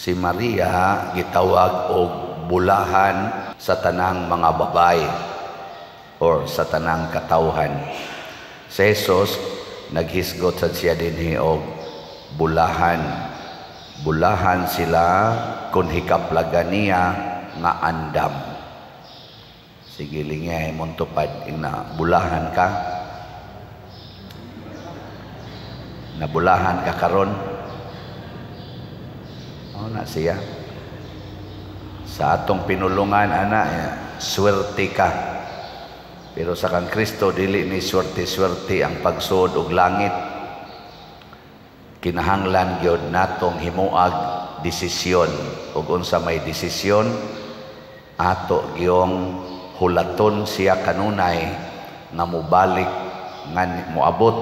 Si Maria gitawag og bulahan sa tanang mga babae or sa tanang katawhan. Si Jesus naghisgot sad siya dinhi og bulahan. Bulahan sila kung hikaplagan niya nga andam. Sige, lingay mong tupad na bulahan ka. Nabulahan ka karon. Oh, na siya. Sa atong pinulungan ana, swerte ka. Pero sa kang Kristo dili ni swerte-swerte ang pagsuod og langit. Kinahanglan gyud natong himuag desisyon, ug unsa may desisyon, ato gyong hulaton siya kanunay nga mobalik, nga moabot,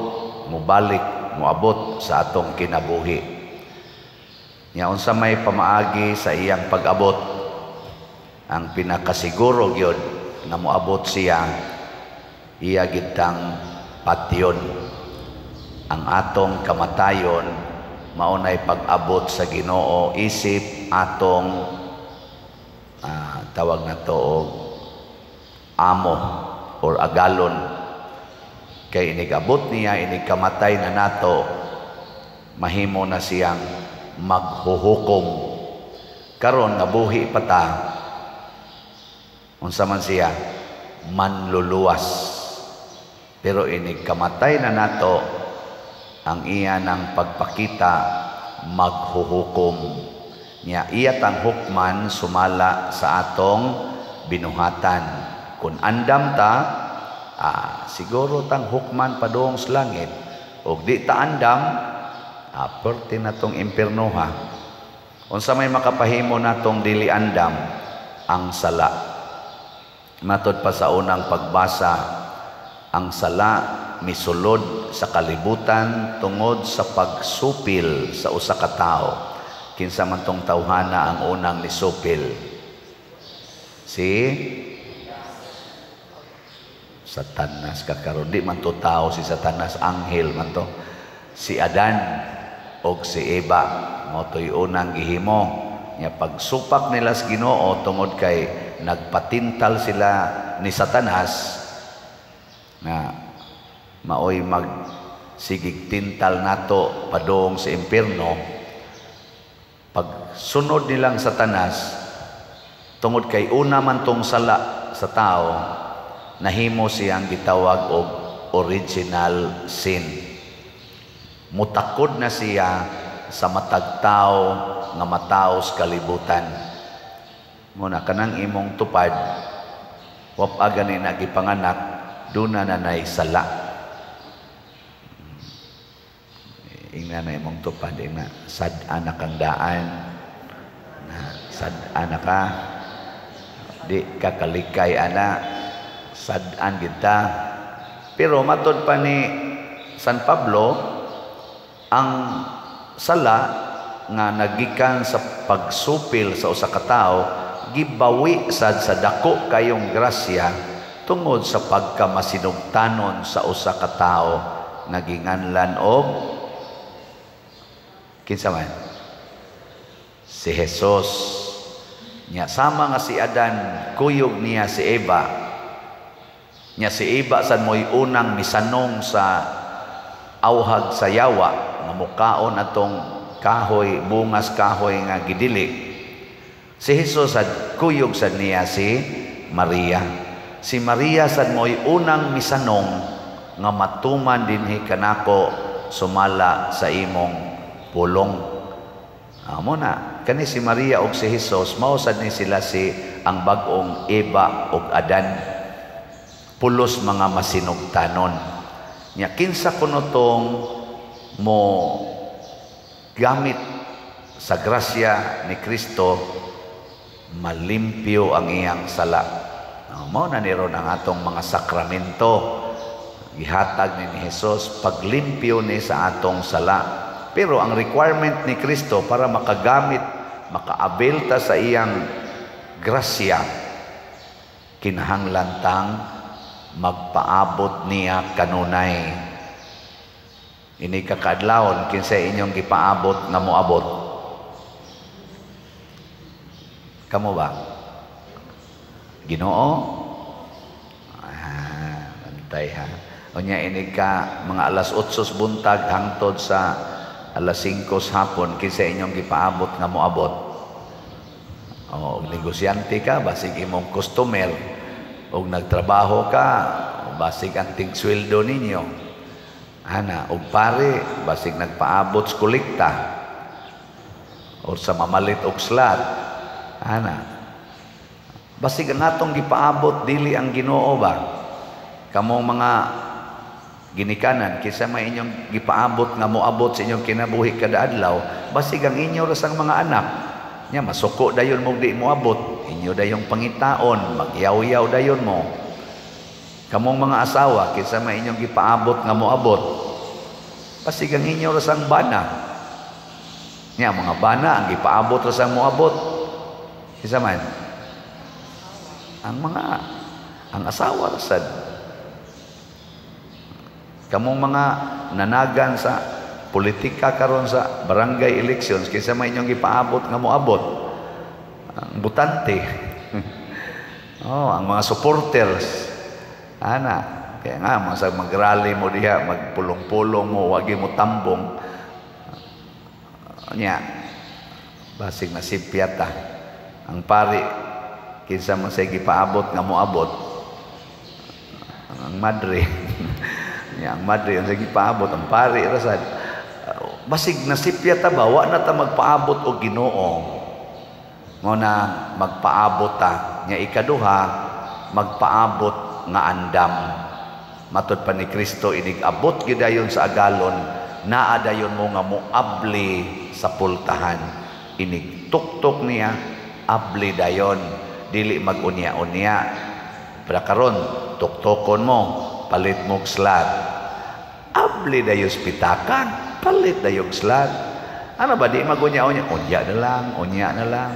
mobalik, moabot sa atong kinabuhi. Nya unsa may pamaagi sa iyang pag-abot? Ang pinakasiguro gyud nga moabot siya, iya gitang patyon. Ang atong kamatayon maunay pag-abot sa Ginoo isip atong tawag na to og amo or agalon. Kay inigabot niya, inigkamatay na nato, mahimo na siyang maghuhukom. Karon nga buhi pa ta, unsa man siya? Manluluwas. Pero inigkamatay na nato, ang iya ng pagpakita maghuhukom. Nya iya tang hukman sumala sa atong binuhatan. Kung andam ta, siguro tang hukman padung sa langit. Og di ta andam, perti na tong impiernoha. Unsa may makapahimo natong dili andam? Ang sala. Matod pa sa unang pagbasa, ang sala misulod sa kalibutan tungod sa pagsupil sa usa ka tawo. Kinsa man tong tawhana ang unang nisupil? Si Satanas kakaron. Di man to tao si Satanas, anghel man to. Si Adan og si Eva mao to'y unang gihimo. Nya pagsupak nila sa Ginoo tungod kay nagpatintal sila ni Satanas na maoy magsigig tintal nato padung sa impierno. Pagsunod nilang Satanas, tungod kay una man tong sala sa tao, nahimo siyang gitawag og original sin. Mutakod na siya sa matag tao nga mataos kalibutan. Muna kanang imong tupad, wap gani na gipanganak, duna na nay sala. Ingna na imong tupad, ingna sad-an na kang daan, na sad-an na ka, di ka kalikay ana, sad-an kita. Pero matod pa ni San Pablo, ang sala nga nagikan sa pagsupil sa usa ka tawo gibawi sad sa dako kayong grasya tungod sa pagkamasinugtanon sa usa ka tawo nga ginganlan og kinsa man? Si Jesus. Nya sama nga si Adan kuyog niya si Eva. Nya si Eva sad mo'y unang misanong sa awhag sa yawa nga mukaon atong kahoy, bungas kahoy nga gidili. Si Jesus sad kuyog sad niya si Maria. Si Maria sad mo'y unang misanong nga matuman dinhi kanako sumala sa imong pulong. Amo na kani si Maria og si Jesus, mao sad ni sila si ang bag-ong Eva og Adan, pulos mga masinugtanon. Nya kinsa kuno tong mo gamit sa grasya ni Kristo, malimpyo ang iyang sala. Mao na ni ron ang atong mga sakramento gihatag ni Jesus, paglimpyo ni sa atong sala. Pero ang requirement ni Kristo para makagamit, maka-avail ta sa iyang grasya, kinahanglan tang magpaabot niya kanunay. Ini kakaadlawon, kinsa inyong gipaabot nga moabot? Kamo ba? Ginoo? Ah, bantay ha. Unya inig ka mga alas 8 buntag hangtod sa alas 5 hapon, kinsa inyong gipaabot nga moabot? O, og negosyante ka, basig imong customer. Og nagtrabaho ka, basig ang tigsweldo ninyo. Ana, og pare, basig nagpaabot sa kolekta or sa mamalit og slot. Ana. Basig ang atong gipaabot dili ang Ginoo ba? Kamong mga ginikanan, kinsa may inyong gipaabot nga moabot sa inyong kinabuhi kada adlaw? Basig ang inyo ra sang mga anak. Nya masuko dayon mo, di moabot, inyo dayong pangitaon, magyaw-yaw dayon mo. Kamong mga asawa, kinsa may inyong gipaabot nga moabot? Basig ang inyo ra sang bana. Nya mga bana ang gipaabot ra sang moabot. Kinsa man? Ang mga ang asawa ra sad. Kamong mga nanagan sa politika karon sa barangay elections, kinsa may inyong gipaabot nga moabot? Ang botante. Oh, ang mga supporters. Ana, kaya nga masag magrally mo diha, magpulong-pulong mo, wagi mo tambong. Nya, basig nasipya ta. Ang pari, kinsa man say gipaabot nga moabot? Ang madre. Nya, ang madre ang sige paabot, ang pari ra sad. Basig nasipya ta ba, wa na ta magpaabot og Ginoo. Mao na magpaabot ta. Nya ikaduha, magpaabot nga andam. Matod pa ni Kristo, inig abot gidayon sa agalon, naa dayon mo nga moabli sa pultahan. Inig tuktok niya, abli dayon, dili magunya-unya. Pero karon tuktokon mo, palit mo slot. Abli dayon pitakan, palit dayon slot. Ano ba, di magunya-unya? Unya na lang, unya na lang.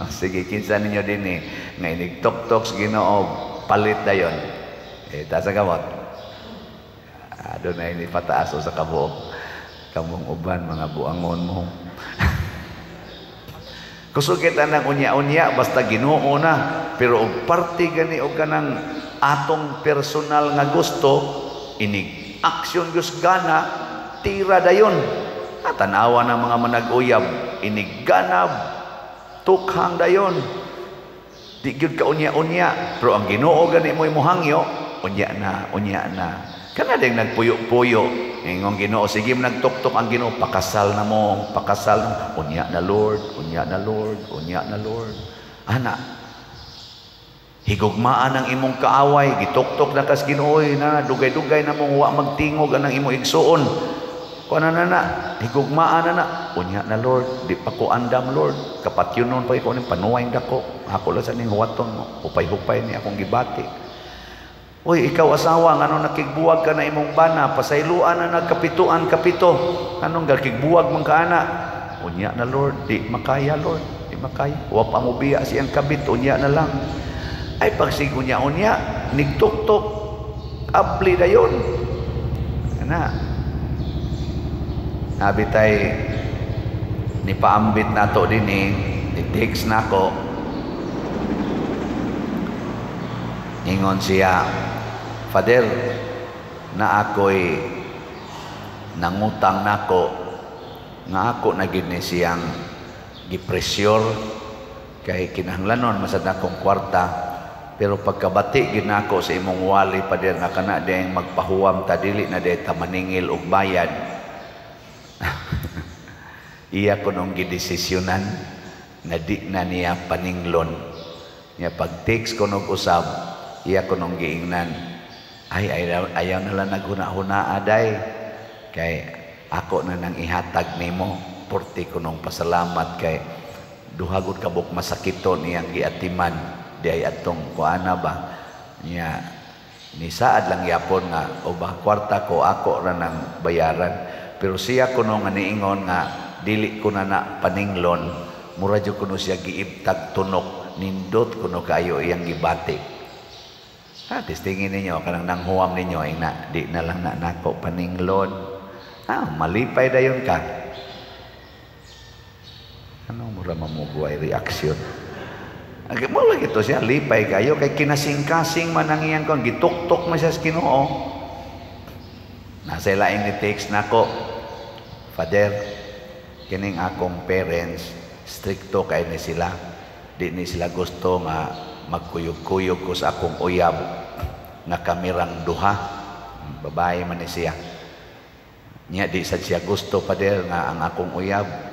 Sige, kinsa ninyo dinhi nga inig tuktok sa Ginoo, palit dayon? Eh, taas ang kamot. Ah, doon na ini pataas o sa kabuok. Kamong uban, mga buangon mo. Kusog kita ng unya-unya, basta Ginoo na. Pero og parte gani og kanang atong personal nga gusto, inig aksyon Diyos gana, tira dayon. Ah, tanawa ng mga manag-uyab, inig ganab, tukhang dayon. Di gyud ka unya-unya, pero ang Ginoo gani mo'y mohangyo, unya na, unya na. Kana ding nagpuyo-puyo, ingong Ginoo, sige nagtuktok ang Ginoo, pakasal na mo, pakasal na mo. Unya na Lord, unya na Lord, unya na Lord. Ana, higugmaan ang imong kaaway, gituktok na kas Ginoo na dugay-dugay na mong wa magtingog anang imong igsuon. Kuan na na, higugmaan na na. Unya na Lord, di pa ko andam Lord. Kapatyonon pa ko ning panuway dako. Ako lang sa ning huwaton mo. Hupay-hupay ni akong gibati. Uy, ikaw asawa, ngano nakigbuwag ka na imong bana, pasayloan na nagkapituan kapito. Anong gakigbuwag man ka ana? Unya na Lord, di makaya Lord, di makaya. Wa pa mo biya siyang kabit, unya na lang. Ay pagsig unya-unya, nigtuktok, abli dayon. Ana. Nabi tay ni paambit nato dinhi, ni text nako. Ingon siya, Father, na ako'y nangutang nako, nga ako na gid ni siyang gipresyor kay kinahanglanon masad akong kwarta, pero pagkabati gid nako sa imong wali, Father, nga kana dayong magpahuwam ta, dili na day ta maningil og bayad. Iya kunong gidesisyonan na di na niya paninglon. Niya pag-text kunog usab, iya kunong giingnan, ay, ayaw na lang naghuna-huna aday, kay ako na nang ihatag nimo, porti kunong pasalamat kay duha gud kabuk masakiton iyang giatiman di ay atong kuana ba. Niya nisaad lang yapon nga o ba kwarta ko ako ra nang bayaran, pero siya kuno nga niingon nga dili ko na na paninglon, mura jud kuno siya giibtag tunok, nindot kuno kayo iyang gibati. Ha, testingin ninyo kanang nanghuwam ninyo ing na di na lang na nako paninglon. Ah, malipay dayon ka. Ano mura mamuguay reaksyon? Mo lagi to siya, lipay kayo kay kinasing-kasing man ang iyang kon, gituktok man siya sa Ginoo. Nasa laing ni text nako, "Father, kining akong parents, strikto kay ni sila. Di ni sila gusto nga magkuyog-kuyog ko sa akong uyab nga kamirang duha." Babae man ni siya. Nya di sad siya gusto, Father, nga ang akong uyab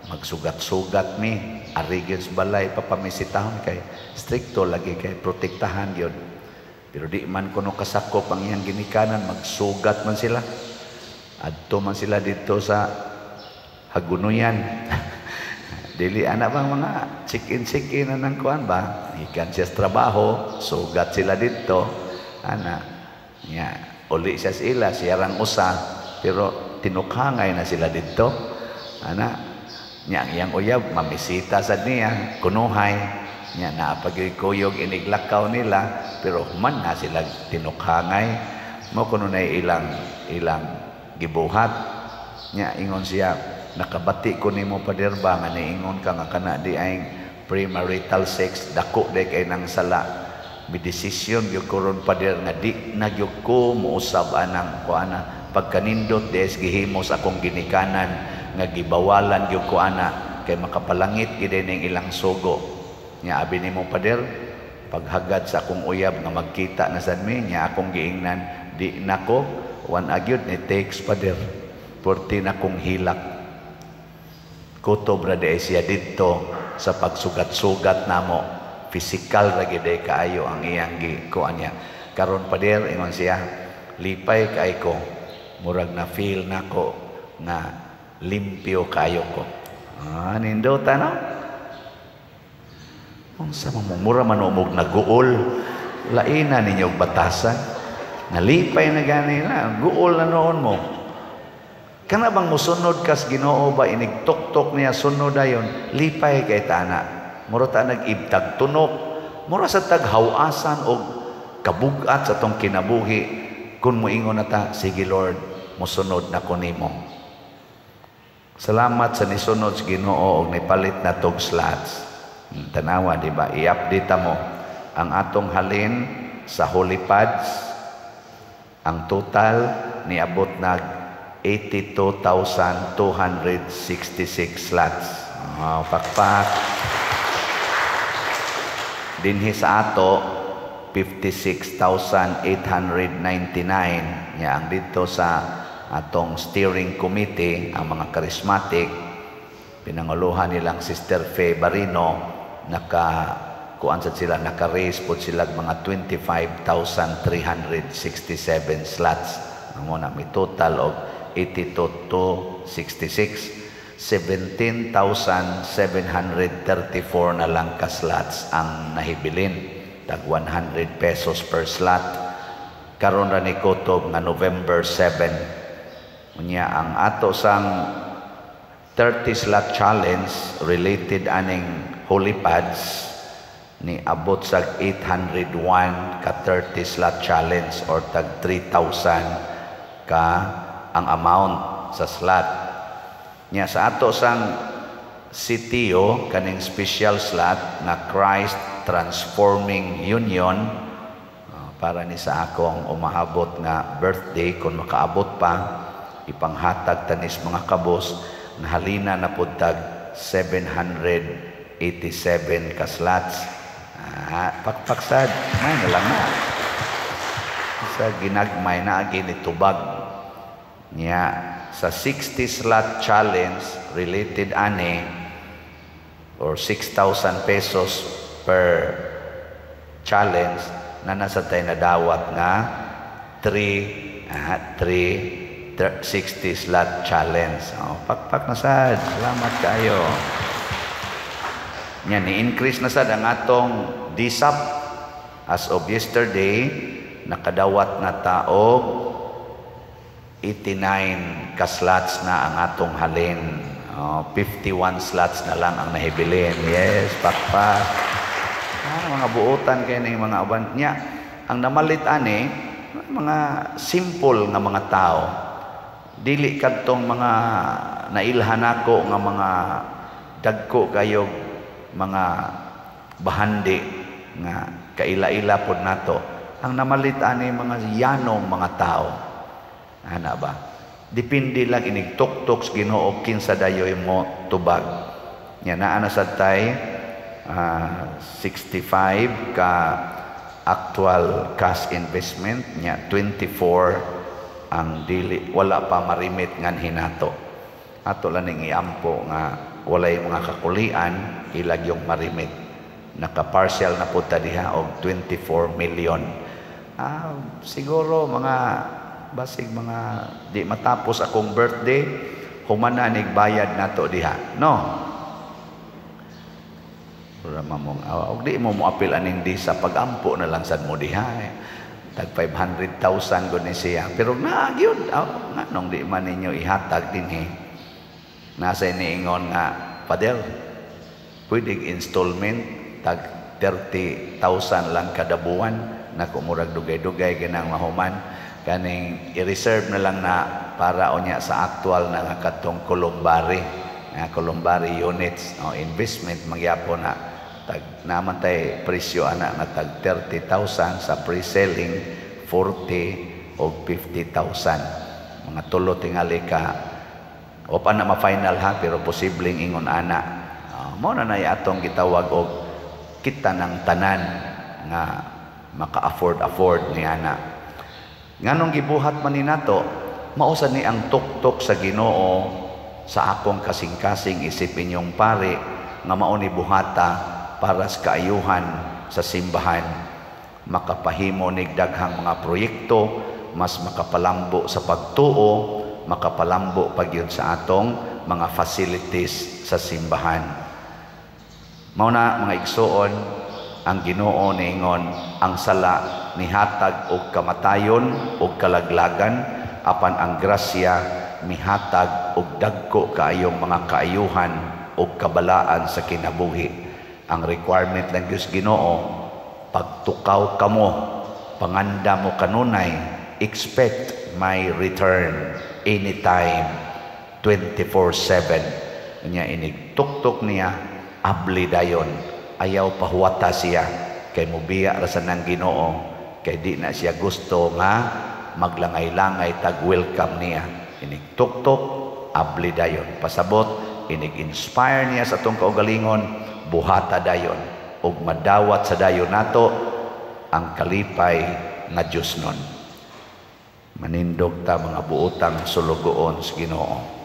magsugat-sugat mi ari gyud sa balay papamisitahon kay strikto lagi kay protektahan gyud. Pero di man kuno kasakop ang iyang ginikanan, magsugat man sila. Adto man sila dito sa Hagunoyan. Dili ana bang mga chicken-chicken na ng kuan ba? Ikan siya sa trabaho, sugat sila dito. Ana, nya uli siya sa ila, siya rang usa, pero tinukhangay na sila dito. Ana, nya ang iyang uyab mamisita sad niya, kunuhay. Nya naapagyoy iniglakaw nila, pero human na sila tinukhangay. Mo kuno na ilang ilang gibuhat. Nya ingon siya, "Nakabati ko nimo, Pader ba, nga niingon ka nga kana di ay premarital sex dako day kay nang sala. Mi desisyon gyud ko ron, Pader, nga di na gyud ko mousab anang kuana pagkanindot des gihimo sa akong ginikanan nga gibawalan gyud ko ana kay makapalangit gyud ning ilang sugo." Nya abi nimo, Pader, paghagad sa akong uyab nga magkita na sad mi, nya akong giingnan di nako wan agyud ni text, Pader, porti na kong hilak. Kutob ra di siya didto sa pagsugat-sugat namo. Physical ra gyud kaayo ang iyang gi kuan niya. "Karon, Pader," ingon siya, "lipay kay ko, murag na feel nako nga limpyo kayo ko." Ah, nindota, no? Unsa man mo, mura man og naguol. Laina ninyo og batasan. Nalipay na gani na, guol na noon mo. Kana bang musunod kas Ginoo ba, inig tuktok niya sunod dayon, lipay kay tana. Mura ta nag-ibtag tunok, mura sa taghawasan og kabugat sa tong kinabuhi kung moingon na ta, "Sige Lord, musunod na ko nimo." Salamat sa nisunod sa Ginoo og nipalit na tog slots. Tanawa, di ba? I-update mo ang atong halin sa Holy Pads. Ang total niabot nag 82,266 slots. Oh, pakpak. Dinhi sa ato 56,899, nya ang dito sa atong steering committee, ang mga charismatic, pinanguluhan nilang Sister Fe Barino, naka kuan sad sila, naka-raise pod sila mga 25,367 slots. Amo na may total og 82,266. 17,734 na lang ka slots ang nahibilin, tag 100 pesos per slot. Karon ra ni kutob nga November 7. Unya ang ato sang 30 slot challenge related aning Holy Pads ni abot sa 801 ka 30 slot challenge or tag 3,000 ka ang amount sa slot. Nya sa ato sang CTO, kaning special slot nga Christ Transforming Union, para ni sa akong umaabot nga birthday, kung makaabot pa, ipanghatag tanis mga kabos, nahalina na pud tag 787 ka slots. Ah, pakpaksad, may na lang na. Sa ginagmay na ginitubag. Niya, sa 60 slot challenge related ani or 6,000 pesos per challenge na nasa tayo nadawat nga 3 3 60 slot challenge. Oh, pakpak na sad. Salamat kayo. Nya ni-increase na sad ang atong DSAP. As of yesterday, nakadawat na taog 89 ka slots na ang atong halin. Oh, 51 slots na lang ang nahibilin. Yes, pakpak. Ah, mga buotan kay ning mga uban niya. Ang namalit ani mga simple nga mga tao. Dili kadtong mga nailhan nako nga mga dagko kayo mga Bahandi nga kaila-ila pod nato. Ang namalit ani mga yanong mga tao. Ana ba? Depende lang inig tuktok sa Ginoo kinsa dayoy mo tubag. Nya naa na sad tay 65 ka actual cash investment nya, 24 ang dili, wala pa marimit nganhi nato. Ato lang ning iampo nga walay mga kakulian, ilag yung marimit. Naka-partial na po ta diha og 24 million. Siguro mga basig mga di matapos akong birthday, humana nig bayad nato diha. No? Ura mamong og di mo moapil aning di sa pagampo na lang sad mo diha. Eh. Tag 500,000 gud ni siya. Pero naa gyud, oh, nganong di man ninyo ihatag dinhi? Nasa iniingon nga, "Padel, pwede installment, tag 30,000 lang kada buwan." Naku, murag dugay-dugay ginang mahuman. Kaning i-reserve na lang na para unya sa actual na nga katong columbary, nga columbary units, o investment magyapon na tag naman tay presyo ana nga tag 30,000 sa pre-selling, 40 o 50,000, mga tulo tingali ka o pa na ma-final ha, pero posibleng ingon ana. Mao na nay atong gitawag og kita ng tanan nga maka-afford afford ni ana. Nganong gibuhat man ni nato? Mao sa ni ang tuktok sa Ginoo sa akong kasing-kasing isip inyong pare nga mao ni buhata para sa kaayuhan sa simbahan, makapahimo nig daghang mga proyekto, mas makapalambo sa pagtuo, makapalambo pagyud sa atong mga facilities sa simbahan. Mao na, mga igsuon, ang Ginoo niingon, ang sala nihatag og kamatayon og kalaglagan, apan ang grasya mihatag og dagko kaayong mga kaayuhan og kabalaan sa kinabuhi. Ang requirement lang Diyos Ginoo, pagtukaw kamo, panganda mo kanunay, expect my return anytime, 24/7. Nya inig tuktok niya, abli dayon, ayaw pahuwata siya kay mubiya ra sa nang Ginoo, kay di na siya gusto nga maglangay-langay tag welcome niya. Inig tuktok, abli dayon. Pasabot inig inspire niya sa atong kaugalingon, buhata dayon ug madawat sa dayon nato ang kalipay nga Dios nun. Manindog ta, mga buotang sulugoon sa Ginoo.